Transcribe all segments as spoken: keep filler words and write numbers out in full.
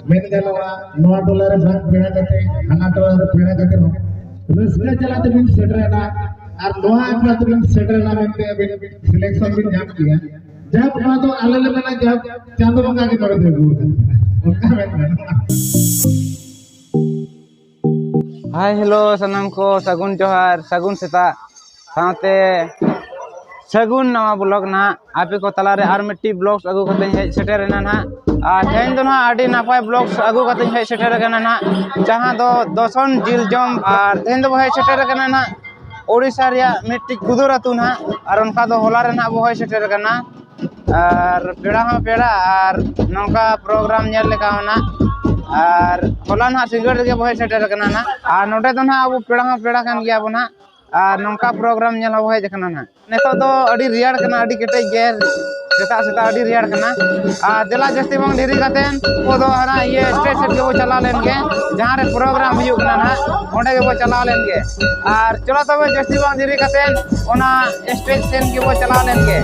ᱢᱮᱱ ᱜᱟᱱᱚᱜᱼᱟ, ᱱᱚᱣᱟ ᱴᱚᱞᱟ ᱨᱮ ᱵᱟᱝ ᱯᱮᱲᱟ ᱠᱟᱛᱮ, ᱦᱟᱱᱟ ᱴᱚᱞᱟ ᱨᱮ ᱯᱮᱲᱟ ᱠᱟᱛᱮ ᱦᱚᱸ ᱨᱟᱹᱥᱠᱟᱹ ᱡᱟᱞᱟ ᱛᱮᱵᱤᱱ ᱥᱮᱴᱮᱨᱮᱱᱟ᱾ ᱟᱨ ᱱᱚᱣᱟ ᱟᱠᱷᱲᱟ ᱛᱮᱵᱤᱱ ᱥᱮᱴᱮᱨᱮᱱᱟ ᱢᱮᱱᱛᱮ ᱟᱹᱵᱤᱱ ᱥᱤᱞᱮᱠᱥᱚᱱ ᱵᱤᱱ ᱧᱟᱢ ᱠᱮᱭᱟ᱾ ᱡᱟᱠ, ᱱᱚᱣᱟ ᱫᱚ ᱟᱞᱮ ᱞᱮ ᱢᱮᱱᱟ, ᱡᱟᱠ, ᱪᱟᱸᱫᱚ ᱵᱚᱸᱜᱟ ᱜᱮ ᱱᱚᱰᱮ ᱫᱚ ᱟᱹᱜᱩ ᱟᱠᱟᱫ ᱵᱚᱱᱟ, ᱚᱱᱠᱟ ᱢᱮᱱ ᱜᱟᱱᱚᱜᱼᱟ᱾ ᱦᱟᱭ, ᱦᱮᱞᱳ, ᱥᱟᱱᱟᱢ ᱠᱚ ᱥᱟᱹᱜᱩᱱ ᱡᱚᱦᱟᱨ, ᱥᱟᱹᱜᱩᱱ ᱥᱮᱛᱟᱜ, ᱥᱟᱶᱛᱮ ᱥᱟᱹᱜᱩᱱ ᱱᱟᱣᱟ ᱵᱞᱚᱜ ᱱᱟᱦᱟᱜ᱾ ᱟᱯᱮ ᱠᱚ ᱛᱟᱞᱟᱨᱮ ᱟᱨ ᱢᱤᱫᱴᱤᱡ ᱵᱞᱚᱜ ᱟᱹᱜᱩ ᱠᱟᱛᱮᱧ ᱦᱮᱡ ᱥᱮᱴᱮᱨ ᱮᱱᱟ ᱱᱟᱦᱟᱜ᱾ ᱟᱨ ᱛᱮᱦᱮᱧ ᱫᱚ ᱱᱟᱦᱟᱜ ᱟᱹᱰᱤ ᱱᱟᱯᱟᱭ ᱵᱞᱚᱜ ᱟᱹᱜᱩ ᱠᱟᱛᱮᱧ ᱦᱮᱡ ᱥᱮᱴᱮᱨ ᱟᱠᱟᱱᱟ ᱱᱟᱦᱟᱜ, ᱡᱟᱦᱟᱸ ᱫᱚ ᱫᱚᱥᱚᱱ ᱡᱤᱞ ᱡᱚᱢ᱾ ᱟᱨ ᱛᱮᱦᱮᱧ ᱫᱚᱵᱚ ᱦᱮᱡ ᱥᱮᱴᱮᱨ ᱟᱠᱟᱱᱟ ᱱᱟᱦᱟᱜ ᱳᱰᱤᱥᱟ ᱨᱮᱭᱟᱜ ᱢᱤᱫᱴᱤᱡ ᱠᱩᱫᱩᱨ ᱟᱹᱛᱩ ᱱᱟᱦᱟᱜ᱾ ᱟᱨ ᱚᱱᱠᱟ ᱫᱚ ᱦᱚᱞᱟ ᱨᱮ ᱱᱟᱦᱟᱜ ᱵᱚ ᱦᱮᱡ ᱥᱮᱴᱮᱨ ᱟᱠᱟᱱᱟ᱾ ᱟᱨ ᱯᱮᱲᱟ ᱦᱚᱸ ᱯᱮᱲᱟ, ᱟᱨ ᱱᱚᱝᱠᱟ ᱯᱨᱳᱜᱨᱟᱢ ᱧᱮᱞ ᱞᱮᱠᱟ ᱦᱚᱸ ᱱᱟᱦᱟᱜ᱾ ᱟᱨ ᱦᱚᱞᱟ ᱱᱟᱦᱟᱜ ᱥᱤᱸᱜᱟᱹᱲ ᱨᱮᱜᱮ ᱵᱚ ᱦᱮᱡ ᱥᱮᱴᱮᱨ ᱟᱠᱟᱱᱟ ᱱᱟᱦᱟᱜ᱾ ᱟᱨ ᱱᱚᱰᱮ ᱫᱚ ᱱᱟᱦᱟᱜ ᱟᱵᱚ ᱯᱮᱲᱟ ᱦᱚᱸ ᱯᱮᱲᱟ ᱠᱟᱱ ᱜᱮᱭᱟ ᱵᱚ ᱱᱟᱦᱟᱜ᱾ ᱟᱨ ᱱᱚᱝᱠᱟ ᱯᱨᱳᱜᱨᱟᱢ ᱧᱮᱞ ᱦᱚᱸ ᱵᱚ ᱦᱮᱡ ᱟᱠᱟᱱᱟ ᱱᱟᱦᱟᱜ᱾ ᱱᱤᱛᱚᱜ ᱫᱚ ᱟᱹᱰᱤ ᱨᱮᱭᱟᱲ ᱠᱟᱱᱟ, ᱟᱹᱰᱤ ᱠᱮᱴᱮᱡ ᱜᱮ ᱥᱮᱛᱟᱜ ᱥᱮᱛᱟᱜ ᱟᱹᱰᱤ ᱨᱮᱭᱟᱲ ᱠᱟᱱᱟ᱾ ᱟᱨ ᱫᱮᱞᱟ ᱡᱟᱹᱥᱛᱤ ᱵᱟᱝ ᱰᱮᱨᱤ ᱠᱟᱛᱮᱱ ᱟᱵᱚ ᱫᱚ ᱦᱟᱱᱟ ᱤᱭᱟᱹ ᱥᱴᱮᱡᱽ ᱥᱮᱫ ᱜᱮᱵᱚ ᱪᱟᱞᱟᱣ ᱞᱮᱱ ᱜᱮ, ᱡᱟᱦᱟᱸ ᱨᱮ ᱯᱨᱳᱜᱨᱟᱢ ᱦᱩᱭᱩᱜ ᱠᱟᱱᱟ ᱱᱟᱦᱟᱜ, ᱚᱸᱰᱮ ᱜᱮᱵᱚ ᱪᱟᱞᱟᱣ ᱞᱮᱱ ᱜᱮ᱾ ᱟᱨ ᱪᱚᱞᱚ ᱛᱚᱵᱮ ᱡᱟᱹᱥᱛᱤ ᱵᱟᱝ ᱰᱮᱨᱤ ᱠᱟᱛᱮᱱ ᱚᱱᱟ ᱥᱴᱮᱡᱽ ᱥᱮᱱ ᱜᱮᱵᱚ ᱪᱟᱞᱟᱣ ᱞᱮᱱ ᱜᱮ᱾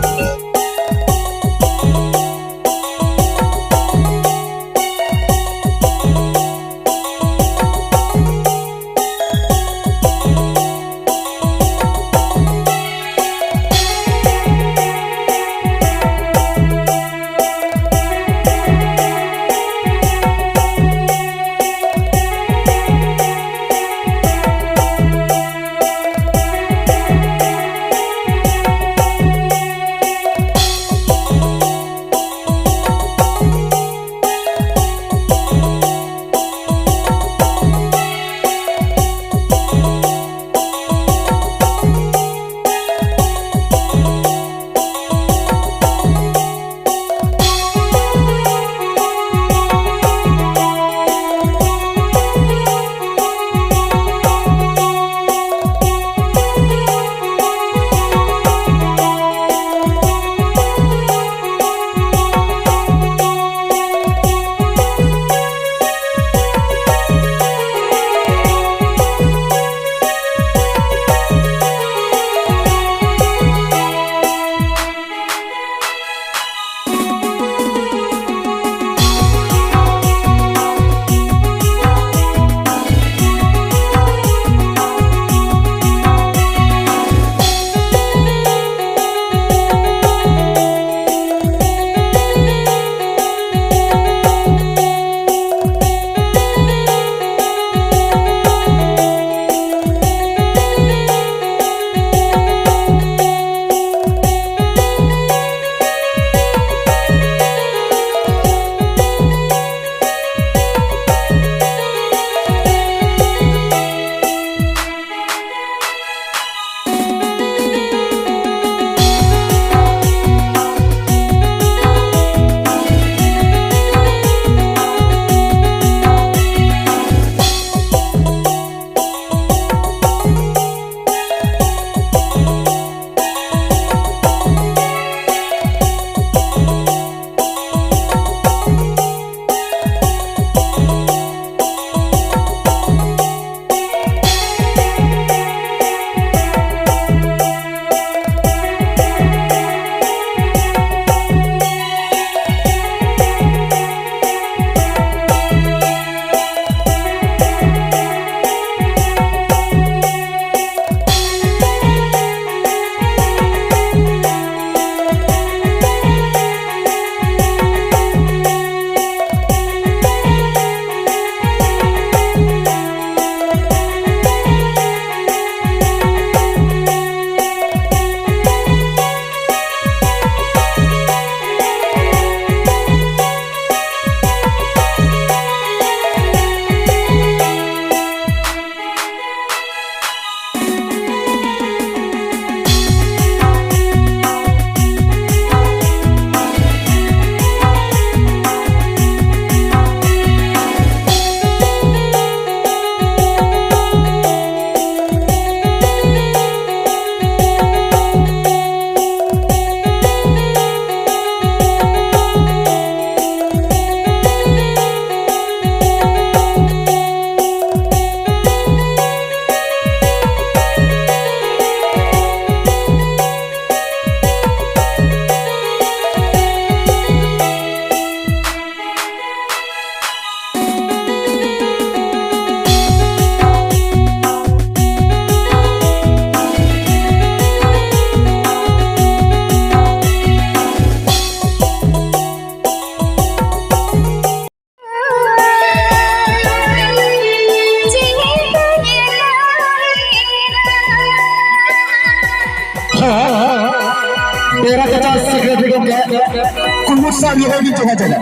ᱦᱮᱸ, ᱪᱮᱫ?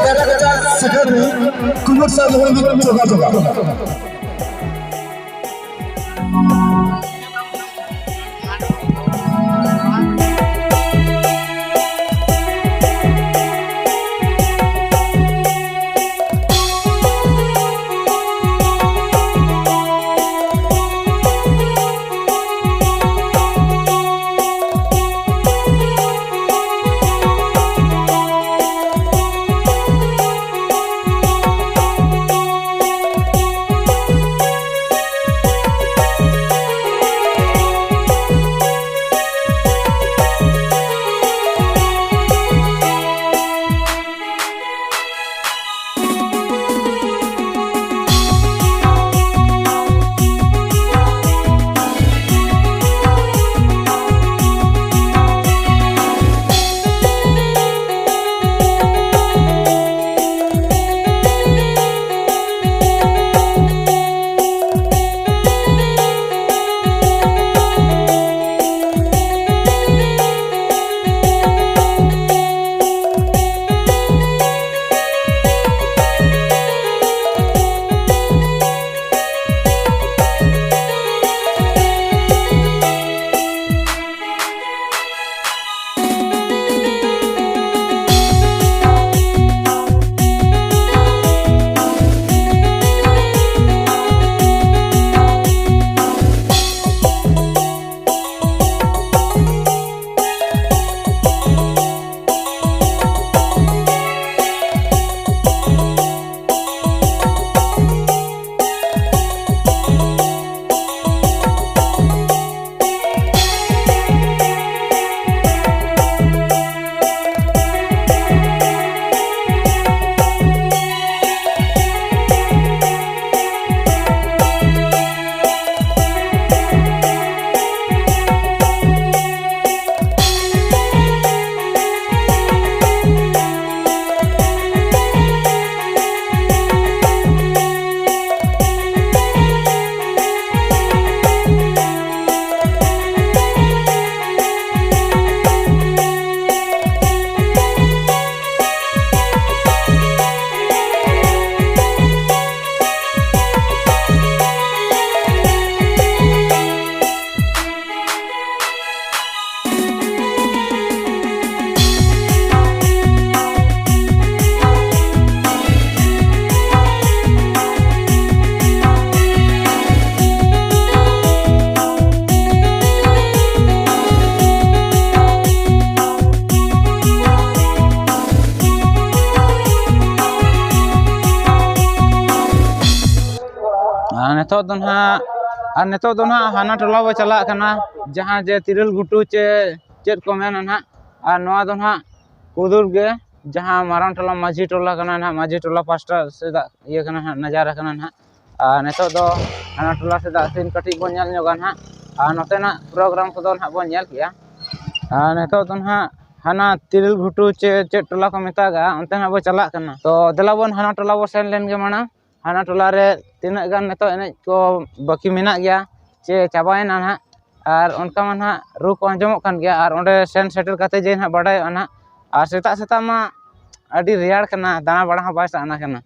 ᱠᱟᱨᱟ ᱠᱟᱪᱟ ᱥᱟᱹᱜᱟᱹᱭ ᱨᱮ ᱠᱩᱢᱩᱴ ᱥᱟᱶ ᱡᱚᱲᱟᱣ ᱢᱤᱫ ᱡᱚᱜᱟᱡᱚᱜᱟ᱾ ᱱᱤᱛᱚᱜ ᱫᱚ ᱱᱟᱦᱟᱜ, ᱟᱨ ᱱᱤᱛᱚᱜ ᱫᱚ ᱱᱟᱦᱟᱜ ᱦᱟᱱᱟ ᱴᱚᱞᱟ ᱵᱚ ᱪᱟᱞᱟᱜ ᱠᱟᱱᱟ, ᱡᱟᱦᱟᱸ ᱡᱮ ᱛᱤᱨᱤᱞ ᱜᱷᱩᱴᱩ ᱪᱮ ᱪᱮᱫ ᱠᱚ ᱢᱮᱱᱟ ᱱᱟᱦᱟᱜ᱾ ᱟᱨ ᱱᱚᱣᱟ ᱫᱚ ᱱᱟᱦᱟᱜ ᱠᱩᱫᱩᱨ ᱜᱮ, ᱡᱟᱦᱟᱸ ᱢᱟᱨᱟᱝ ᱴᱚᱞᱟ ᱢᱟᱹᱡᱷᱤ ᱴᱚᱞᱟ ᱠᱟᱱᱟ ᱱᱟᱦᱟᱜ, ᱢᱟᱹᱡᱷᱤ ᱴᱚᱞᱟ ᱯᱟᱥᱴᱟ ᱥᱮᱫᱟᱜ ᱤᱭᱟᱹ ᱠᱟᱱᱟ ᱱᱟᱦᱟᱜ, ᱱᱟᱡᱟᱨᱟ ᱠᱟᱱᱟ ᱱᱟᱦᱟᱜ᱾ ᱟᱨ ᱱᱤᱛᱚᱜ ᱫᱚ ᱦᱟᱱᱟ ᱴᱚᱞᱟ ᱥᱮᱫᱟᱜ ᱥᱤᱱ ᱠᱟᱹᱴᱤᱡ ᱵᱚᱱ ᱧᱮᱞ ᱧᱚᱜᱟ ᱱᱟᱦᱟᱜ, ᱟᱨ ᱱᱚᱛᱮᱱᱟᱜ ᱯᱨᱳᱜᱨᱟᱢ ᱠᱚᱫᱚ ᱱᱟᱦᱟᱜ ᱵᱚᱱ ᱧᱮᱞ ᱠᱮᱜᱼᱟ᱾ ᱟᱨ ᱱᱤᱛᱚᱜ ᱫᱚ ᱱᱟᱦᱟᱜ ᱦᱟᱱᱟ ᱛᱤᱨᱤᱞ ᱜᱷᱩᱴᱩ ᱪᱮ ᱪᱮᱫ ᱴᱚᱞᱟ ᱠᱚ ᱢᱮᱛᱟᱜᱼᱟ, ᱚᱱᱛᱮ ᱱᱟᱦᱟᱜ ᱵᱚᱱ ᱪᱟᱞᱟᱜ ᱠᱟᱱᱟ᱾ ᱛᱚ ᱫᱮᱞᱟ ᱵᱚᱱ ᱦᱟᱱᱟ ᱴᱚᱞᱟ ᱵᱚᱱ ᱥᱮᱱ ᱞᱮᱱ ᱜᱮ ᱢᱟᱲᱟᱝ᱾ ᱦᱟᱱᱟ ᱴᱚᱞᱟ ᱨᱮ ᱛᱤᱱᱟᱹᱜ ᱜᱟᱱ ᱱᱤᱛᱚᱜ ᱮᱱᱮᱡ ᱠᱚ ᱵᱟᱹᱠᱤ ᱢᱮᱱᱟᱜ ᱜᱮᱭᱟ ᱪᱮ ᱪᱟᱵᱟᱭᱮᱱᱟ ᱱᱟᱦᱟᱜ, ᱟᱨ ᱚᱱᱠᱟ ᱢᱟ ᱱᱟᱦᱟᱜ ᱨᱩ ᱠᱚ ᱟᱸᱡᱚᱢᱚᱜ ᱠᱟᱱ ᱜᱮᱭᱟ, ᱟᱨ ᱚᱸᱰᱮ ᱥᱮᱱ ᱥᱮᱴᱮᱨ ᱠᱟᱛᱮ ᱡᱮ ᱱᱟᱦᱟᱜ ᱵᱟᱰᱟᱭᱚᱜᱼᱟ ᱱᱟᱦᱟᱜ᱾ ᱟᱨ ᱥᱮᱛᱟᱜ ᱥᱮᱛᱟᱜ ᱢᱟ ᱟᱹᱰᱤ ᱨᱮᱭᱟᱲ ᱠᱟᱱᱟ, ᱫᱟᱬᱟ ᱵᱟᱲᱟ ᱦᱚᱸ ᱵᱟᱭ ᱥᱟᱱᱟ ᱠᱟᱱᱟ᱾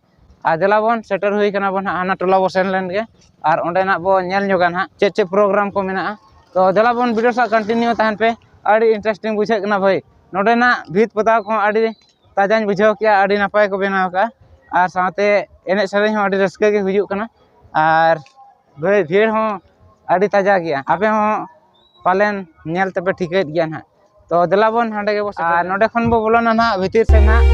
ᱟᱨ ᱫᱮᱞᱟ ᱵᱚᱱ ᱥᱮᱴᱮᱨ ᱦᱩᱭ ᱠᱟᱱᱟ ᱵᱚᱱ ᱦᱟᱸᱜ, ᱦᱟᱱᱟ ᱴᱚᱞᱟ ᱵᱚᱱ ᱥᱮᱱ ᱞᱮᱱ ᱜᱮ, ᱟᱨ ᱚᱸᱰᱮᱱᱟᱜ ᱵᱚᱱ ᱧᱮᱞ ᱧᱚᱜᱟ ᱱᱟᱦᱟᱜ ᱪᱮᱫ ᱪᱮᱫ ᱯᱨᱳᱜᱨᱟᱢ ᱠᱚ ᱢᱮᱱᱟᱜᱼᱟ᱾ ᱛᱚ ᱫᱮᱞᱟ ᱵᱚᱱ ᱵᱷᱤᱰᱤᱭᱳ ᱥᱟᱶ ᱠᱚᱱᱴᱤᱱᱤᱭᱩ ᱛᱟᱦᱮᱱ ᱯᱮ, ᱟᱹᱰᱤ ᱤᱱᱴᱟᱨᱮᱥᱴᱤᱝ ᱵᱩᱡᱷᱟᱹᱜ ᱠᱟᱱᱟ ᱵᱷᱟᱹᱭ᱾ ᱱᱚᱸᱰᱮᱱᱟᱜ ᱵᱷᱤᱛ ᱯᱚᱛᱟᱣ ᱠᱚᱦᱚᱸ ᱟᱹᱰᱤ ᱛᱟᱡᱟᱧ ᱵᱩᱡᱷᱟᱹᱣ ᱠᱮᱜᱼᱟ, ᱟᱹᱰᱤ ᱱᱟᱯᱟᱭ ᱠᱚ ᱵᱮᱱᱟᱣ ᱠᱟᱜᱼᱟ, ᱟᱨ ᱥᱟᱶᱛᱮ ᱮᱱᱮᱡ ᱥᱮᱨᱮᱧ ᱦᱚᱸ ᱟᱹᱰᱤ ᱨᱟᱹᱥᱠᱟᱹ ᱜᱮ ᱦᱩᱭᱩᱜ ᱠᱟᱱᱟ᱾ ᱟᱨ ᱵᱷᱤ- ᱵᱷᱤᱲ ᱦᱚᱸ ᱟᱹᱰᱤ ᱛᱟᱡᱟ ᱜᱮᱭᱟ, ᱟᱯᱮ ᱦᱚᱸ ᱯᱟᱞᱮᱱ ᱧᱮᱞ ᱛᱮᱯᱮ ᱴᱷᱤᱠᱟᱹᱭᱮᱫ ᱜᱮᱭᱟ ᱱᱟᱦᱟᱜ᱾ ᱛᱚ ᱫᱮᱞᱟ ᱵᱚᱱ ᱦᱟᱸᱰᱮ ᱜᱮᱵᱚ ᱥᱮᱴᱮᱨ ᱟᱨ ᱞᱮᱱ᱾ ᱱᱚᱸᱰᱮ ᱠᱷᱚᱱ ᱵᱚ ᱵᱚᱞᱚᱱᱟ ᱱᱟᱦᱟᱜ ᱵᱷᱤᱛᱤᱨ ᱥᱮᱫ ᱱᱟᱦᱟᱜ᱾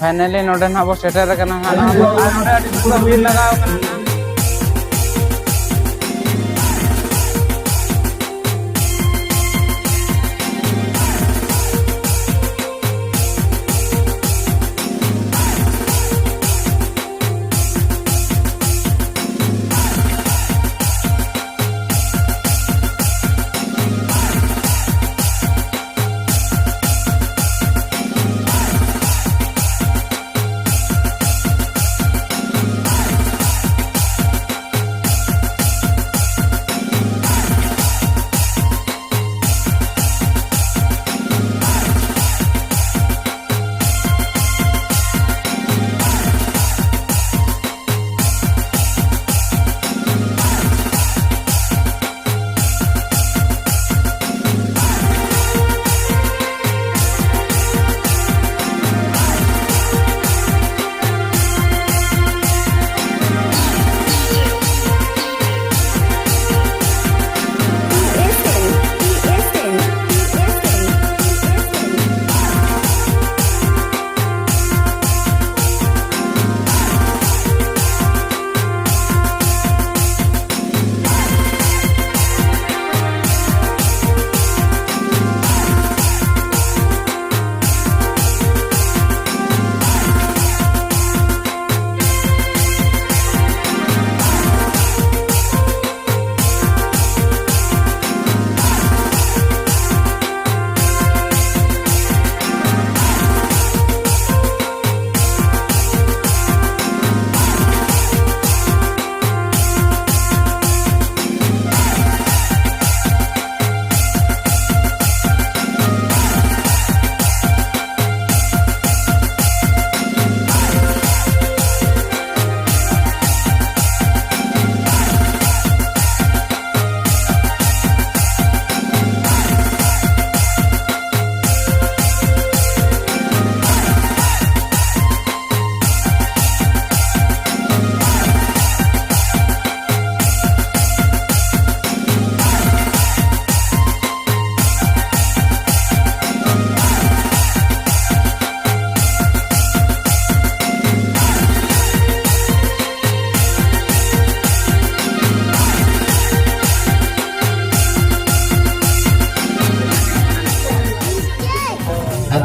ᱯᱷᱟᱭᱱᱟᱞᱤ ᱱᱚᱰᱮ ᱱᱟᱦᱟᱜ ᱵᱚ ᱥᱮᱴᱮᱨ ᱟᱠᱟᱱᱟ ᱱᱟᱦᱟᱜ, ᱟᱨ ᱱᱚᱰᱮ ᱟᱹᱰᱤ ᱡᱳᱨ ᱵᱷᱤᱲ ᱞᱟᱜᱟᱣ ᱟᱠᱟᱱᱟ ᱱᱟᱦᱟᱜ᱾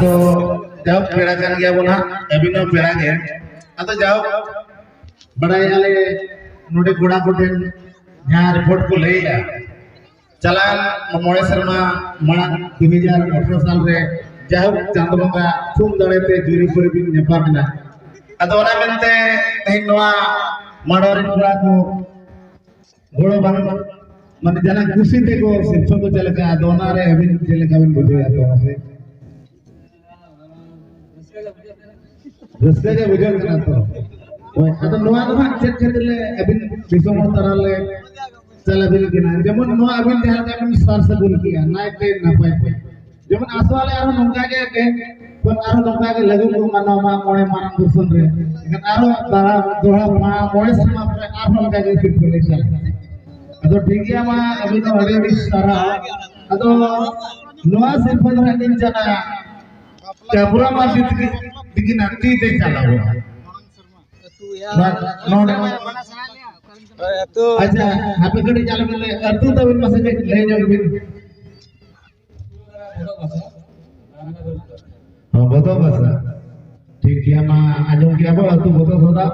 ᱛᱚ ᱡᱟᱭᱦᱳᱠ, ᱯᱮᱲᱟ ᱠᱟᱱ ᱜᱮᱭᱟ ᱵᱚᱱ ᱦᱟᱸᱜ, ᱟᱹᱵᱤᱱ ᱦᱚᱸ ᱯᱮᱲᱟ ᱜᱮ᱾ ᱟᱫᱚ ᱡᱟᱭᱦᱳᱠ, ᱵᱟᱲᱟᱭᱮᱫᱼᱟ ᱞᱮ ᱱᱚᱰᱮ ᱠᱚᱲᱟ ᱠᱚᱴᱷᱮᱱ ᱡᱟᱦᱟᱸ ᱨᱤᱯᱳᱨᱴ ᱠᱚ ᱞᱟᱹᱭᱮᱫᱼᱟ, ᱪᱟᱞᱟᱣ ᱢᱚᱬᱮ ᱥᱮᱨᱢᱟ ᱢᱟᱲᱟᱝ, ᱫᱩ ᱦᱟᱡᱟᱨ ᱟᱴᱷᱨᱚ ᱥᱟᱞ ᱨᱮ ᱡᱟᱭᱦᱳᱠ ᱪᱟᱸᱫᱚ ᱵᱚᱸᱜᱟ ᱛᱷᱩᱢ ᱫᱟᱲᱮᱛᱮ ᱡᱩᱨᱤᱯᱟᱹᱨᱤ ᱵᱤᱱ ᱧᱟᱯᱟᱢ ᱮᱱᱟ᱾ ᱟᱫᱚ ᱚᱱᱟ ᱢᱮᱱᱛᱮ ᱛᱮᱦᱮᱧ ᱱᱚᱣᱟ ᱢᱟᱲᱚ ᱨᱮᱱ ᱠᱚᱲᱟ ᱠᱚ ᱜᱚᱲᱚ ᱵᱟᱝ, ᱢᱟᱱᱮ ᱡᱟᱦᱟᱱᱟᱜ ᱠᱩᱥᱤ ᱛᱮᱠᱚ ᱥᱤᱨᱯᱟᱹ ᱠᱚ ᱪᱮᱫ ᱞᱮᱠᱟ, ᱟᱫᱚ ᱚᱱᱟ ᱨᱮ ᱟᱹᱵᱤᱱ ᱪᱮᱫ ᱞᱮᱠᱟ ᱵᱤᱱ ᱵᱩᱡᱷᱟᱹᱣᱮᱫᱼᱟ? ᱛᱚ ᱢᱟᱥᱮ᱾ ᱨᱟᱹᱥᱠᱟᱹ ᱜᱮ ᱵᱩᱡᱷᱟᱹᱜ ᱠᱟᱱᱟ ᱛᱚ᱾ ᱦᱳᱭ, ᱟᱫᱚ ᱱᱚᱣᱟ ᱫᱚ ᱦᱟᱸᱜ ᱪᱮᱫ ᱠᱷᱟᱹᱛᱤᱨ ᱞᱮ ᱟᱹᱵᱤᱱ ᱫᱤᱥᱚᱢ ᱦᱚᱲ ᱛᱟᱞᱟ ᱞᱮ ᱪᱟᱞᱟᱣ ᱟᱹᱵᱤᱱ ᱠᱟᱱᱟ? ᱡᱮᱢᱚᱱ ᱱᱚᱣᱟ ᱟᱹᱵᱤᱱ ᱡᱟᱦᱟᱸ ᱞᱮᱠᱟ ᱵᱤᱱ ᱥᱟᱨ ᱥᱟᱹᱜᱩᱱ ᱠᱮᱜᱼᱟ, ᱱᱟᱭᱛᱮ ᱱᱟᱯᱟᱭ ᱛᱮ, ᱡᱮᱢᱚᱱ ᱟᱥᱚᱜ ᱟᱞᱮ ᱟᱨᱦᱚᱸ ᱱᱚᱝᱠᱟ ᱜᱮ ᱛᱮᱦᱮᱧ ᱠᱷᱚᱱ ᱟᱨᱦᱚᱸ ᱱᱚᱝᱠᱟ ᱜᱮ ᱞᱟᱹᱜᱩ ᱠᱚᱜ ᱢᱟ ᱱᱚᱣᱟ ᱢᱟᱜ ᱢᱚᱬᱮ ᱢᱟᱨᱟᱝ ᱫᱚᱨᱥᱚᱱ ᱨᱮ᱾ ᱮᱱᱠᱷᱟᱱ ᱟᱨᱦᱚᱸ ᱫᱟᱬᱟ ᱫᱚᱦᱲᱟ ᱢᱟᱜ ᱢᱚᱬᱮ ᱥᱮᱨᱢᱟ ᱯᱚᱨᱮ ᱟᱨᱦᱚᱸ ᱚᱱᱠᱟ ᱜᱮ ᱥᱤᱨᱯᱟᱹ ᱞᱮ ᱪᱟᱞᱟᱜᱼᱟ᱾ ᱟᱫᱚ ᱴᱷᱤᱠ ᱜᱮᱭᱟ, ᱢᱟ ᱟᱹᱵᱤᱱ ᱦᱚᱸ ᱟᱹᱰᱤ ᱟᱹᱰᱤ ᱥᱟᱨᱦᱟᱣ᱾ ᱟᱫᱚ ᱱᱚᱣᱟ ᱥᱤᱨᱯᱟᱹ ᱫᱚ ᱦᱟᱸᱜ ᱞᱤᱧ ᱪᱟᱞᱟᱜᱼᱟ ᱠᱟᱵᱩᱨᱟ ᱢᱟᱨᱰᱤ ᱛᱤᱠᱤ-, ᱛᱤᱠᱤᱱᱟᱜ ᱛᱤ ᱛᱮ ᱪᱟᱞᱟᱣ᱾ ᱱᱚᱰᱮ, ᱟᱪᱪᱷᱟ, ᱦᱟᱯᱮ ᱠᱟᱹᱴᱤᱡ ᱟᱞᱚ ᱵᱤᱱ ᱞᱟᱹᱭᱟ, ᱟᱹᱛᱩ ᱛᱟᱵᱤᱱ ᱢᱟᱥᱮ ᱠᱟᱹᱡ ᱞᱟᱹᱭ ᱧᱚᱜ ᱵᱤᱱ᱾ ᱦᱚᱸ, ᱵᱚᱫᱚ ᱵᱷᱟᱥᱟ᱾ ᱴᱷᱤᱠ ᱜᱮᱭᱟ, ᱢᱟ ᱟᱸᱡᱚᱢ ᱠᱮᱜᱼᱟ ᱵᱚ, ᱟᱹᱛᱩ ᱵᱚᱫᱚ ᱥᱚᱫᱟ᱾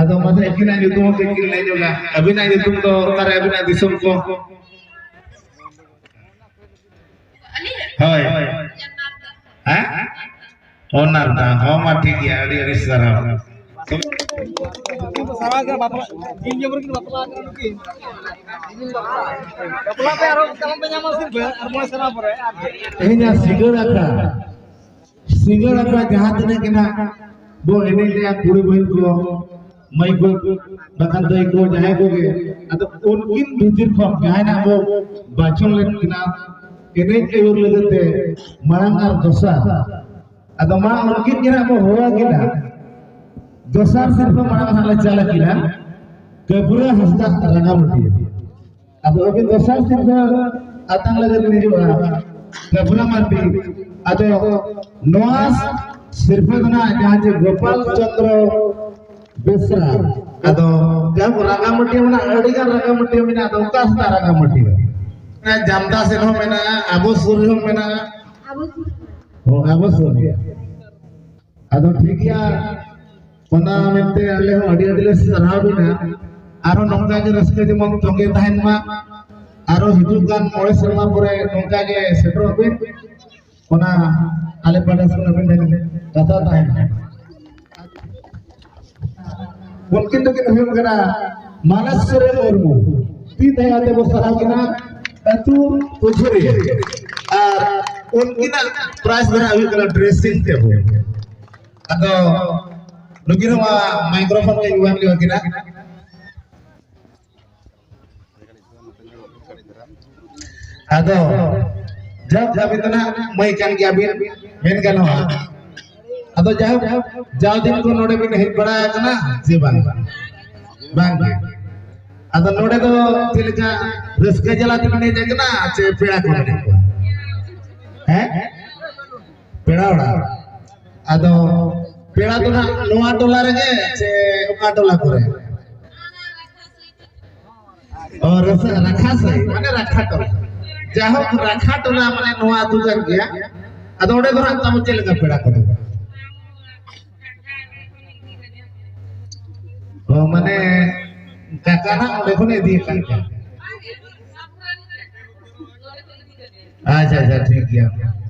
ᱟᱫᱚ ᱢᱟᱥᱮ ᱟᱹᱠᱤᱱᱟᱜ ᱧᱩᱛᱩᱢ ᱦᱚᱸ ᱠᱟᱹᱡ ᱠᱤᱱ ᱞᱟᱹᱭ ᱧᱚᱜᱟ᱾ ᱟᱹᱵᱤᱱᱟᱜ ᱧᱩᱛᱩᱢ ᱫᱚ ᱚᱠᱟᱨᱮ, ᱟᱹᱵᱤᱱᱟᱜ ᱫᱤᱥᱚᱢ ᱠᱚ? ᱦᱳᱭ᱾ ᱦᱮᱸ? ᱚᱱᱟ ᱨᱮᱱᱟᱜ ᱦᱚᱸ ᱢᱟ ᱴᱷᱤᱠ ᱜᱮᱭᱟ, ᱟᱹᱰᱤ ᱟᱹᱰᱤ ᱥᱟᱨᱦᱟᱣ᱾ ᱥᱟᱨᱟ ᱜᱮ ᱵᱟᱯᱞᱟ, ᱤᱧ ᱡᱮᱢᱚᱱ ᱠᱤᱱ ᱵᱟᱯᱞᱟ ᱟᱠᱟᱱᱟ ᱱᱩᱠᱤᱱ᱾ ᱵᱟᱯᱞᱟ ᱯᱮ ᱟᱨᱦᱚᱸ ᱛᱟᱭᱚᱢ ᱯᱮ ᱧᱟᱢᱟ ᱥᱤᱨᱯᱟᱹ ᱟᱨ ᱢᱚᱬᱮ ᱥᱮᱨᱢᱟ ᱯᱚᱨᱮ᱾ ᱛᱮᱦᱮᱧᱟᱜ ᱥᱤᱸᱜᱟᱹᱲ ᱟᱠᱷᱲᱟ, ᱥᱤᱸᱜᱟᱹᱲ ᱟᱠᱷᱲᱟ ᱡᱟᱦᱟᱸ ᱛᱤᱱᱟᱹᱜ ᱜᱮ ᱱᱟᱜ ᱵᱚ ᱮᱱᱮᱡ ᱞᱮᱜᱼᱟ, ᱠᱩᱲᱤ ᱵᱚᱦᱤᱱ ᱠᱚ, ᱢᱟᱹᱭ ᱠᱚ, ᱵᱟᱠᱷᱟᱱ ᱫᱟᱹᱭ ᱠᱚ, ᱡᱟᱦᱟᱸᱭ ᱠᱚᱜᱮ, ᱟᱫᱚ ᱩᱱᱠᱤᱱ ᱵᱷᱤᱛᱤᱨ ᱠᱷᱚᱱ ᱡᱟᱦᱟᱸᱭ ᱱᱟᱜ ᱵᱚ ᱵᱟᱪᱷᱚᱱ ᱞᱮᱫ ᱠᱤᱱᱟ ᱮᱱᱮᱡ ᱟᱹᱭᱩᱨ ᱞᱟᱹᱜᱤᱫ ᱛᱮ ᱢᱟᱲᱟᱝ ᱟᱨ ᱫᱚᱥᱟᱨ᱾ ᱟᱫᱚ ᱢᱟ ᱩᱱᱠᱤᱱ ᱜᱮ ᱱᱟᱜ ᱵᱚ ᱦᱚᱦᱚ ᱟᱹᱠᱤᱱᱟ᱾ ᱫᱚᱥᱟᱨ ᱥᱤᱨᱯᱟᱹ ᱢᱟᱲᱟᱝ ᱦᱟᱸᱜ ᱞᱮ ᱪᱟᱞ ᱟᱹᱠᱤᱱᱟ ᱠᱟᱹᱵᱽᱨᱟᱹ ᱦᱟᱸᱥᱫᱟ ᱨᱟᱸᱜᱟᱢᱟᱹᱴᱤᱭᱟᱹ᱾ ᱟᱫᱚ ᱟᱹᱵᱤᱱ ᱫᱚᱥᱟᱨ ᱥᱤᱨᱯᱟᱹ ᱟᱛᱟᱝ ᱞᱟᱹᱜᱤᱫ ᱵᱤᱱ ᱦᱤᱡᱩᱜᱼᱟ, ᱠᱟᱹᱵᱽᱨᱟᱹ ᱢᱟᱨᱰᱤ᱾ ᱟᱫᱚ ᱱᱚᱣᱟ ᱥᱤᱨᱯᱟᱹ ᱫᱚ ᱱᱟᱜ ᱡᱟᱦᱟᱸ ᱡᱮ ᱜᱳᱯᱟᱞ ᱪᱚᱸᱫᱽᱨᱚ ᱵᱮᱥᱨᱟ᱾ ᱟᱫᱚ ᱡᱟᱦᱟᱸ ᱨᱟᱸᱜᱟᱢᱟᱹᱴᱤᱭᱟᱹ ᱢᱮᱱᱟᱜᱼᱟ, ᱟᱹᱰᱤ ᱜᱟᱱ ᱨᱟᱸᱜᱟᱢᱟᱹᱴᱤᱭᱟᱹ ᱢᱮᱱᱟᱜᱼᱟ, ᱟᱫᱚ ᱚᱠᱟ ᱥᱮᱫ ᱨᱟᱸᱜᱟᱢᱟᱹᱴᱤᱭᱟᱹ? ᱚᱱᱟ ᱡᱟᱢᱫᱟ ᱥᱮᱫ ᱦᱚᱸ ᱢᱮᱱᱟᱜᱼᱟ, ᱟᱵᱚ ᱥᱩᱨ ᱨᱮᱦᱚᱸ ᱢᱮᱱᱟᱜᱼᱟ᱾ ᱟᱵᱚ ᱥᱩᱨ ᱨᱮ᱾ ᱦᱚᱸ, ᱟᱵᱚ ᱥᱩᱨ ᱜᱮᱭᱟ᱾ ᱟᱫᱚ ᱴᱷᱤᱠ ᱜᱮᱭᱟ, ᱚᱱᱟ ᱢᱮᱱᱛᱮ ᱟᱞᱮ ᱦᱚᱸ ᱟᱹᱰᱤ ᱟᱹᱰᱤ ᱞᱮ ᱥᱟᱨᱦᱟᱣ ᱵᱤᱱᱟ᱾ ᱟᱨᱦᱚᱸ ᱱᱚᱝᱠᱟ ᱜᱮ ᱨᱟᱹᱥᱠᱟᱹ ᱡᱮᱢᱚᱱ ᱛᱚᱸᱜᱮ ᱛᱟᱦᱮᱱ ᱢᱟ, ᱟᱨᱦᱚᱸ ᱦᱤᱡᱩᱜ ᱠᱟᱱ ᱢᱚᱬᱮ ᱥᱮᱨᱢᱟ ᱯᱚᱨᱮ ᱱᱚᱝᱠᱟ ᱜᱮ ᱥᱮᱴᱮᱨᱚᱜ ᱵᱤᱱ, ᱚᱱᱟ ᱟᱞᱮ ᱯᱟᱦᱴᱟ ᱥᱮᱫ ᱠᱷᱚᱱ ᱟᱹᱵᱤᱱ ᱴᱷᱮᱱ ᱠᱟᱛᱷᱟ ᱛᱟᱦᱮᱱᱟ᱾ ᱩᱱᱠᱤᱱ ᱫᱚᱠᱤᱱ ᱦᱩᱭᱩᱜ ᱠᱟᱱᱟ ᱢᱟᱱᱚᱥ ᱥᱚᱨᱮᱱ ᱢᱩᱨᱢᱩ, ᱛᱤ ᱛᱟᱭᱟ ᱛᱮᱵᱚ ᱥᱟᱨᱦᱟᱣ ᱠᱤᱱᱟ, ᱟᱹᱛᱩ ᱯᱩᱡᱷᱩᱨᱤ, ᱟᱨ ᱩᱱᱠᱤᱱᱟᱜ ᱯᱨᱟᱭᱤᱡᱽ ᱫᱚ ᱦᱟᱸᱜ ᱦᱩᱭᱩᱜ ᱠᱟᱱᱟ ᱰᱨᱮᱥᱤᱝ ᱴᱮᱵᱩᱞ᱾ ᱟᱫᱚ ᱱᱩᱠᱤᱱ ᱦᱚᱸ ᱢᱟᱭᱠᱨᱳᱯᱷᱳᱱ ᱠᱚᱧ ᱮᱢᱟ ᱠᱤᱱᱟ᱾ ᱟᱫᱚ ᱡᱟᱠ, ᱟᱹᱵᱤᱱ ᱫᱚ ᱱᱟᱜ ᱢᱟᱹᱭ ᱠᱟᱱ ᱜᱮᱭᱟ ᱵᱤᱱ, ᱢᱮᱱ ᱜᱟᱱᱚᱜᱼᱟ᱾ ᱟᱫᱚ ᱡᱟᱭᱦᱳᱠ, ᱡᱟᱣ ᱫᱤᱱ ᱠᱚ ᱱᱚᱰᱮ ᱵᱤᱱ ᱦᱮᱡ ᱵᱟᱲᱟ ᱟᱠᱟᱱᱟ ᱥᱮ ᱵᱟᱝ? ᱵᱟᱝ ᱜᱮ᱾ ᱟᱫᱚ ᱱᱚᱰᱮ ᱫᱚ ᱪᱮᱫ ᱞᱮᱠᱟ, ᱨᱟᱹᱥᱠᱟᱹ ᱡᱟᱞᱟ ᱛᱮᱵᱤᱱ ᱦᱮᱡ ᱟᱠᱟᱱᱟ ᱥᱮ ᱯᱮᱲᱟ ᱠᱚ ᱢᱮᱱᱟᱜ ᱠᱚᱣᱟ? ᱦᱮᱸ, ᱯᱮᱲᱟ ᱚᱲᱟᱜ᱾ ᱟᱫᱚ ᱯᱮᱲᱟ ᱫᱚ ᱱᱟᱜ ᱱᱚᱣᱟ ᱴᱚᱞᱟ ᱨᱮᱜᱮ ᱥᱮ ᱚᱠᱟ ᱴᱚᱞᱟ ᱠᱚᱨᱮ? ᱚ, ᱨᱟᱥᱟ-, ᱨᱟᱠᱷᱟ ᱥᱟᱹᱭ, ᱢᱟᱱᱮ ᱨᱟᱠᱷᱟ ᱴᱚᱞᱟ᱾ ᱡᱟᱭᱦᱳᱠ, ᱨᱟᱠᱷᱟ ᱴᱚᱞᱟ ᱢᱟᱱᱮ ᱱᱚᱣᱟ ᱟᱹᱛᱩ ᱠᱟᱱ ᱜᱮᱭᱟ᱾ ᱟᱫᱚ ᱚᱸᱰᱮ ᱫᱚ ᱦᱟᱸᱜ ᱛᱟᱵᱚ ᱪᱮᱫ ᱞᱮᱠᱟ ᱯᱮᱲᱟ ᱠᱚᱫᱚ? ᱚ, ᱢᱟᱱᱮ ᱠᱟᱠᱟ ᱱᱟᱜ ᱚᱸᱰᱮ ᱠᱷᱚᱱᱮ ᱤᱫᱤ ᱟᱠᱟᱫ ᱠᱚᱣᱟ᱾ ᱟᱪᱪᱷᱟ, ᱟᱪᱪᱷᱟ, ᱴᱷᱤᱠ ᱜᱮᱭᱟ᱾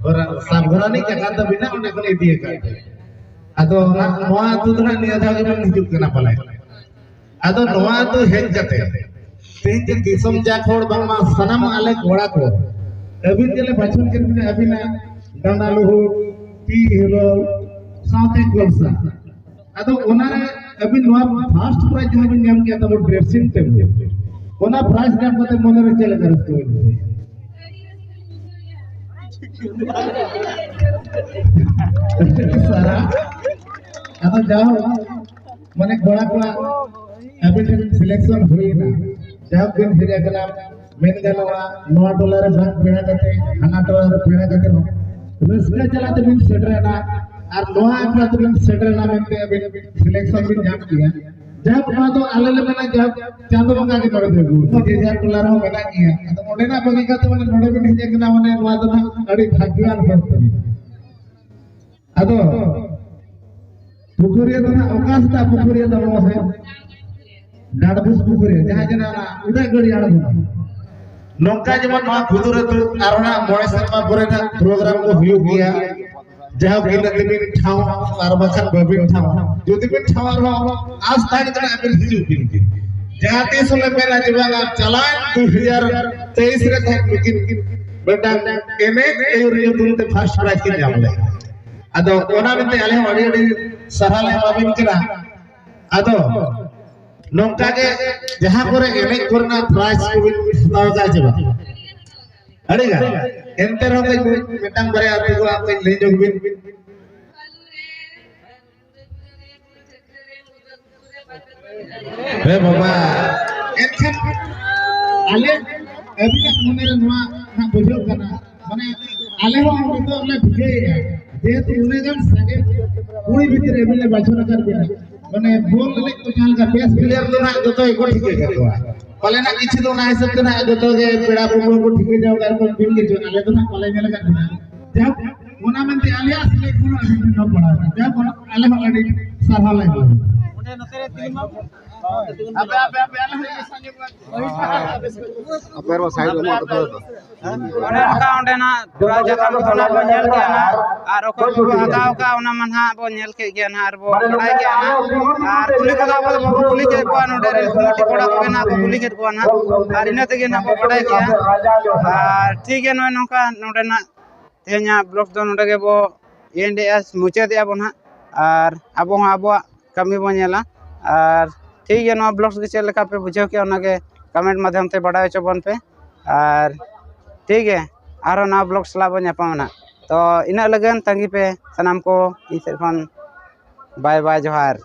ᱚᱨ ᱥᱟᱵᱜᱚᱨᱟᱱᱤ ᱠᱟᱠᱟ ᱛᱟᱹᱵᱤᱱᱟ ᱚᱸᱰᱮ ᱠᱷᱚᱱᱮ ᱤᱫᱤ ᱟᱠᱟᱫ ᱠᱚᱣᱟ᱾ ᱟᱫᱚ ᱚᱱᱟ, ᱱᱚᱣᱟ ᱟᱹᱛᱩ ᱫᱚ ᱦᱟᱸᱜ ᱱᱤᱭᱟᱹ ᱫᱷᱟᱣ ᱜᱮᱵᱚᱱ ᱦᱤᱡᱩᱜ ᱠᱟᱱᱟ ᱯᱟᱞᱮ᱾ ᱟᱫᱚ ᱱᱚᱣᱟ ᱟᱹᱛᱩ ᱦᱮᱡ ᱠᱟᱛᱮ ᱛᱮᱦᱮᱧ ᱡᱮ ᱫᱤᱥᱚᱢ ᱡᱟᱠ ᱦᱚᱲ ᱵᱟᱝᱢᱟ ᱥᱟᱱᱟᱢ ᱟᱞᱮ ᱠᱚᱲᱟ ᱠᱚ ᱟᱹᱵᱤᱱ ᱜᱮᱞᱮ ᱵᱟᱪᱷᱚᱱ ᱠᱮᱫ ᱵᱤᱱᱟ, ᱟᱹᱵᱤᱱᱟᱜ ᱰᱟᱸᱰᱟ ᱞᱩᱦᱩᱠ, ᱛᱤ ᱦᱤᱞᱟᱹᱣ ᱥᱟᱶᱛᱮ ᱜᱚᱞᱥᱟ᱾ ᱟᱫᱚ ᱚᱱᱟᱨᱮ ᱟᱹᱵᱤᱱ ᱱᱚᱣᱟ ᱯᱷᱟᱨᱥᱴ ᱯᱨᱟᱭᱤᱡᱽ ᱡᱟᱦᱟᱸ ᱵᱤᱱ ᱧᱟᱢ ᱠᱮᱫᱟ ᱛᱟᱵᱚ ᱰᱨᱮᱥᱤᱝ ᱴᱮᱵᱩᱞ, ᱚᱱᱟ ᱯᱨᱟᱭᱤᱡᱽ ᱧᱟᱢ ᱠᱟᱛᱮ ᱢᱚᱱᱮ ᱨᱮ ᱪᱮᱫ ᱞᱮᱠᱟ ᱨᱟᱹᱥᱠᱟᱹ ᱵᱤᱱ ᱵᱩᱡᱷᱟᱹᱣᱟ? ᱥᱟᱨᱟ, ᱟᱫᱚ ᱡᱟᱦᱳᱠ, ᱢᱟᱱᱮ ᱠᱚᱲᱟ ᱠᱚᱣᱟᱜ ᱟᱹᱵᱤᱱ ᱴᱷᱮᱱ ᱥᱤᱞᱮᱠᱥᱚᱱ ᱦᱩᱭᱱᱟ, ᱡᱟᱦᱳᱠ ᱵᱤᱱ ᱦᱮᱡ ᱟᱠᱟᱱᱟ, ᱢᱮᱱ ᱜᱟᱱᱚᱜᱼᱟ ᱱᱚᱣᱟ ᱴᱚᱞᱟ ᱨᱮ ᱵᱟᱝ ᱯᱮᱲᱟ ᱠᱟᱛᱮ ᱦᱟᱱᱟ ᱴᱚᱞᱟ ᱨᱮ ᱯᱮᱲᱟ ᱠᱟᱛᱮ ᱦᱚᱸ ᱨᱟᱹᱥᱠᱟᱹ ᱡᱟᱞᱟ ᱛᱮᱵᱤᱱ ᱥᱮᱴᱮᱨᱮᱱᱟ, ᱟᱨ ᱱᱚᱣᱟ ᱟᱠᱷᱲᱟ ᱛᱮᱵᱤᱱ ᱥᱮᱴᱮᱨᱮᱱᱟ ᱢᱮᱱᱛᱮ ᱟᱹᱵᱤᱱ ᱥᱤᱞᱮᱠᱥᱚᱱ ᱵᱤᱱ ᱧᱟᱢ ᱠᱮᱜᱼᱟ᱾ ᱡᱟᱦᱳᱠ, ᱱᱚᱣᱟ ᱫᱚ ᱟᱞᱮ ᱞᱮ ᱢᱮᱱᱟ, ᱡᱟᱦᱳᱠ, ᱪᱟᱸᱫᱚ ᱵᱚᱸᱜᱟ ᱜᱮ ᱱᱚᱰᱮ ᱫᱚ ᱟᱹᱜᱩ ᱟᱠᱟᱫ᱾ ᱡᱮ ᱡᱟᱦᱟᱸ ᱴᱚᱞᱟ ᱨᱮᱦᱚᱸ ᱢᱮᱱᱟᱜ ᱜᱮᱭᱟ, ᱟᱫᱚ ᱚᱸᱰᱮᱱᱟᱜ ᱵᱟᱹᱜᱤ ᱠᱟᱛᱮ ᱢᱟᱱᱮ ᱱᱚᱰᱮ ᱵᱤᱱ ᱦᱮᱡ ᱟᱠᱟᱱᱟ, ᱢᱟᱱᱮ ᱱᱚᱣᱟ ᱫᱚ ᱱᱟᱦᱟᱜ ᱟᱹᱰᱤ ᱵᱷᱟᱜᱽᱭᱚᱣᱟᱱ ᱦᱚᱲ ᱠᱟᱱᱟ᱾ ᱟᱫᱚ ᱯᱩᱠᱷᱩᱨᱤᱭᱟᱹ ᱫᱚ ᱱᱟᱦᱟᱜ ᱚᱠᱟ ᱥᱮᱛᱟᱜ ᱯᱩᱠᱷᱩᱨᱤᱭᱟᱹ ᱫᱚ ᱱᱚᱣᱟ ᱥᱮ ᱰᱟᱸᱰᱵᱩᱥ ᱯᱩᱠᱷᱩᱨᱤᱭᱟᱹ, ᱡᱟᱦᱟᱸ ᱡᱮ ᱱᱟᱦᱟᱜ ᱩᱰᱟᱹᱜ ᱜᱟᱹᱲᱤ ᱟᱬᱜᱚᱱᱟ᱾ ᱱᱚᱝᱠᱟ ᱡᱮᱢᱚᱱ ᱱᱚᱣᱟ ᱠᱩᱫᱩᱨ ᱟᱹᱛᱩ ᱟᱨ ᱚᱱᱟ ᱢᱚᱬᱮ ᱥᱮᱨᱢᱟ ᱯᱚᱨᱮ ᱱᱟᱦᱟᱜ ᱯᱨᱳᱜᱨᱟᱢ ᱠᱚ ᱦᱩᱭᱩᱜ ᱜᱮᱭᱟ᱾ ᱡᱟᱦᱟᱸ ᱤᱱᱟᱹᱜ ᱫᱤᱱ ᱵᱤᱱ ᱴᱷᱟᱶ ᱟᱨ ᱵᱟᱠᱷᱟᱱ ᱵᱟᱹᱵᱤᱱ ᱴᱷᱟᱶ, ᱡᱩᱫᱤ ᱵᱤᱱ ᱴᱷᱟᱶ ᱨᱮᱦᱚᱸ ᱟᱥ ᱛᱟᱦᱮᱱ ᱠᱟᱱᱟ ᱟᱹᱵᱤᱱ ᱦᱤᱡᱩᱜ ᱵᱤᱱ ᱜᱮ᱾ ᱡᱟᱦᱟᱸ ᱛᱤᱥ ᱦᱚᱸᱞᱮ ᱢᱮᱱᱟ ᱡᱮ ᱵᱟᱝᱟ ᱪᱟᱞᱟᱣᱮᱱ ᱫᱩ ᱦᱟᱡᱟᱨ ᱛᱮᱭᱤᱥ ᱨᱮ ᱛᱟᱦᱮᱸ ᱱᱩᱠᱤᱱ ᱢᱤᱫᱴᱟᱝ ᱮᱱᱮᱡ ᱟᱹᱭᱩᱨᱤᱭᱟᱹ ᱧᱩᱛᱩᱢ ᱛᱮ ᱯᱷᱟᱥᱴ ᱯᱨᱟᱭᱤᱡᱽ ᱠᱤᱱ ᱧᱟᱢ ᱞᱮᱫ᱾ ᱟᱫᱚ ᱚᱱᱟ ᱢᱮᱱᱛᱮ ᱟᱞᱮ ᱦᱚᱸ ᱟᱹᱰᱤ ᱟᱹᱰᱤ ᱥᱟᱨᱦᱟᱣ ᱞᱮ ᱮᱢᱟᱵᱤᱱ ᱠᱟᱱᱟ᱾ ᱟᱫᱚ ᱱᱚᱝᱠᱟ ᱜᱮ ᱡᱟᱦᱟᱸ ᱠᱚᱨᱮ ᱮᱱᱮᱡ ᱠᱚᱨᱮᱱᱟᱜ ᱯᱨᱟᱭᱤᱡᱽ ᱠᱚᱵᱤᱱ ᱦᱟᱛᱟᱣ ᱟᱠᱟᱫ ᱪᱮ ᱵᱟᱝ? ᱟᱹᱰᱤ ᱜᱟᱱ᱾ ᱮᱱᱛᱮ ᱨᱮᱦᱚᱸ ᱠᱟᱹᱡ ᱢᱤᱫᱴᱟᱝ ᱵᱟᱨᱭᱟ ᱟᱹᱛᱩ ᱠᱚᱣᱟᱜ ᱠᱟᱹᱡ ᱞᱟᱹᱭ ᱧᱚᱜ ᱵᱤᱱ᱾ ᱦᱮᱸ ᱵᱟᱵᱟ᱾ ᱮᱱᱠᱷᱟᱱ ᱟᱞᱮ ᱟᱹᱵᱤᱱᱟᱜ ᱢᱚᱱᱮᱨᱮ ᱱᱚᱣᱟ ᱱᱟᱜ ᱵᱩᱡᱷᱟᱹᱜ ᱠᱟᱱᱟ, ᱢᱟᱱᱮ ᱟᱞᱮ ᱦᱚᱸ ᱱᱤᱛᱚᱜ ᱞᱮ ᱴᱷᱤᱠᱟᱹᱭᱮᱫᱼᱟ, ᱡᱮᱦᱮᱛᱩ ᱩᱱᱟᱹᱜ ᱜᱟᱱ ᱥᱟᱸᱜᱮ ᱠᱩᱲᱤ ᱵᱷᱤᱛᱨᱤ ᱟᱹᱵᱤᱱ ᱞᱮ ᱵᱟᱪᱷᱚᱱ ᱟᱠᱟᱫ ᱵᱤᱱᱟ, ᱢᱟᱱᱮ ᱵᱚᱞ ᱮᱱᱮᱡ ᱠᱚ ᱡᱟᱦᱟᱸ ᱞᱮᱠᱟ ᱵᱮᱥ ᱯᱞᱮᱭᱟᱨ ᱫᱚ ᱱᱟᱜ ᱡᱚᱛᱚ ᱜᱮᱠᱚ ᱴᱷᱤᱠᱟᱹ ᱠᱟᱠᱚᱣᱟ᱾ ᱯᱟᱞᱮ ᱱᱟᱜ ᱠᱤᱪᱷᱩ ᱫᱚ ᱚᱱᱟ ᱦᱤᱥᱟᱹᱵ ᱛᱮ ᱱᱟᱜ ᱡᱚᱛᱚ ᱜᱮ ᱯᱮᱲᱟ ᱯᱨᱚᱵᱷᱩ ᱠᱚ ᱴᱷᱤᱠᱟᱹ ᱡᱟᱣ ᱠᱟᱨ ᱠᱚ ᱵᱤᱱ ᱜᱮ ᱪᱚᱝ, ᱟᱞᱮ ᱫᱚ ᱱᱟᱜ ᱵᱟᱞᱮ ᱧᱮᱞ ᱟᱠᱟᱫ ᱵᱤᱱᱟ᱾ ᱡᱟᱠ, ᱚᱱᱟ ᱢᱮᱱᱛᱮ ᱟᱞᱮᱭᱟᱜ ᱥᱤᱞᱮᱠᱥᱚᱱ ᱟᱹᱰᱤ ᱴᱷᱮᱱ ᱯᱟᱲᱟᱣ ᱮᱱᱟ᱾ ᱡᱟᱠ, ᱚᱱᱟ ᱟᱞᱮ ᱦᱚᱸ ᱟᱹᱰᱤ ᱥᱟᱨᱦᱟᱣ ᱞᱮ ᱮᱢᱟ᱾ ᱟᱯᱮ, ᱟᱯᱮ, ᱟᱯᱮ, ᱟᱞᱮ ᱦᱚᱸ ᱟᱯᱮ ᱨᱚ ᱥᱟᱭᱤᱰ ᱨᱮ ᱢᱟ ᱠᱟᱛᱷᱟ ᱫᱚ᱾ ᱚᱱᱮ ᱚᱱᱠᱟ ᱚᱸᱰᱮᱱᱟᱜ ᱯᱨᱟᱭᱤᱡᱽ ᱦᱟᱛᱟᱣ ᱠᱚᱫᱚ ᱱᱟᱜ ᱵᱚᱱ ᱧᱮᱞ ᱠᱮᱜᱼᱟ ᱱᱟᱜ, ᱟᱨ ᱚᱠᱚᱭ ᱠᱚᱠᱚ ᱦᱟᱛᱟᱣ ᱠᱟᱜᱼᱟ ᱚᱱᱟ ᱢᱟ ᱱᱟᱜ ᱵᱚᱱ ᱧᱮᱞ ᱠᱮᱫ ᱜᱮᱭᱟ ᱱᱟᱜ, ᱟᱨ ᱵᱚᱱ ᱵᱟᱲᱟᱭ ᱜᱮᱭᱟ ᱱᱟᱜ᱾ ᱟᱨ ᱠᱩᱞᱤ ᱠᱚᱫᱚ ᱟᱵᱚ ᱫᱚ ᱵᱟᱵᱚᱱ ᱠᱩᱞᱤ ᱠᱮᱫ ᱠᱚᱣᱟ, ᱱᱚᱰᱮ ᱨᱮᱱ ᱠᱚᱢᱤᱴᱤ ᱠᱚᱲᱟ ᱠᱚᱜᱮ ᱱᱟᱜ ᱠᱚ ᱠᱩᱞᱤ ᱠᱮᱫ ᱠᱚᱣᱟ ᱱᱟᱜ, ᱟᱨ ᱤᱱᱟᱹ ᱛᱮᱜᱮ ᱱᱟᱜ ᱵᱚᱱ ᱵᱟᱲᱟᱭ ᱠᱮᱜᱼᱟ᱾ ᱟᱨ ᱴᱷᱤᱠ ᱜᱮᱭᱟ, ᱱᱚᱜᱼᱚᱭ ᱱᱚᱝᱠᱟ ᱱᱚᱰᱮᱱᱟᱜ ᱛᱮᱦᱮᱧᱟᱜ ᱵᱞᱚᱜ ᱫᱚ ᱱᱚᱰᱮ ᱜᱮᱵᱚ ᱮᱱᱰ ᱮᱜᱼᱟ, ᱢᱩᱪᱟᱹᱫ ᱮᱜᱼᱟ ᱵᱚᱱ ᱦᱟᱸᱜ᱾ ᱟᱨ ᱟᱵᱚ ᱦᱚᱸ ᱟᱵᱚᱣᱟᱜ ᱠᱟᱹᱢᱤ ᱵᱚᱱ ᱧᱮᱞᱟ᱾ ᱟᱨ ᱴᱷᱤᱠ ᱜᱮᱭᱟ, ᱱᱚᱣᱟ ᱵᱞᱚᱜ ᱜᱮ ᱪᱮᱫ ᱞᱮᱠᱟ ᱯᱮ ᱵᱩᱡᱷᱟᱹᱣ ᱠᱮᱜᱼᱟ, ᱚᱱᱟᱜᱮ ᱠᱚᱢᱮᱱᱴ ᱢᱟᱫᱽᱫᱷᱚᱢ ᱛᱮ ᱵᱟᱰᱟᱭ ᱦᱚᱪᱚ ᱵᱚᱱ ᱯᱮ᱾ ᱟᱨ ᱴᱷᱤᱠ ᱜᱮᱭᱟ, ᱟᱨᱦᱚᱸ ᱱᱟᱣᱟ ᱵᱞᱚᱜ ᱥᱟᱞᱟᱜ ᱵᱚᱱ ᱧᱟᱯᱟᱢᱟ ᱱᱟᱜ᱾ ᱛᱚ ᱤᱱᱟᱹᱜ ᱞᱟᱹᱜᱤᱫ ᱛᱟᱺᱜᱤ ᱯᱮ ᱥᱟᱱᱟᱢ ᱠᱚ, ᱤᱧ ᱥᱮᱫ ᱠᱷᱚᱱ ᱵᱟᱭ ᱵᱟᱭ, ᱡᱚᱦᱟᱨ᱾